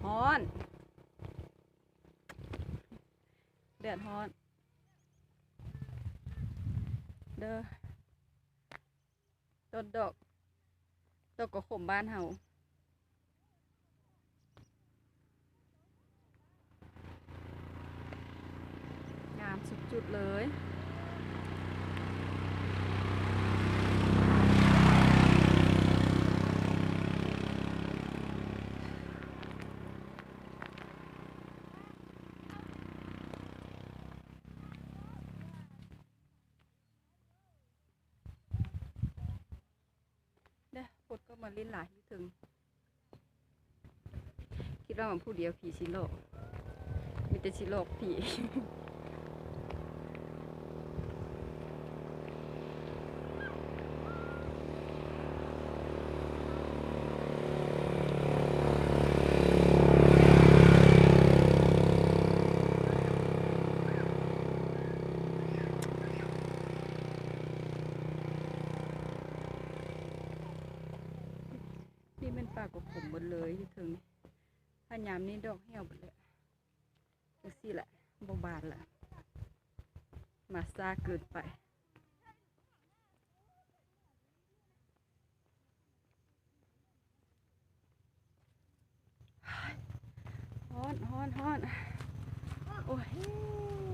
ຮ້ອນ ແດດຮ້ອນເດີ. ຕົ້ນດອກ ດອກກະຂົມບ້ານເຮົາ ງາມສຸດໆເລີຍ. ເດ້ ຄົນກໍມາຫຼິ້ນຫຼາຍຢູ່ເທິງ. ຄິດວ່າມາຜູ້ດຽວຜີຊິຫຼອກ ມີແຕ່ຊິຫຼອກຜີ. ນີ້ແມ່ນປາກະພົງເບິດເລີຍຢູ່ເທິງນີ້. ຖ້າຍາມນີ້ດອກແຫ້ວເບິດແລ້ວ ຈັ່ງຊີ້ແຫຼະ ບໍ່ບານລະ ມາຊ້າເກີນໄປ. ຮ້ອນ ຮ້ອນ ຮ້ອນ ໂອ້ຍ.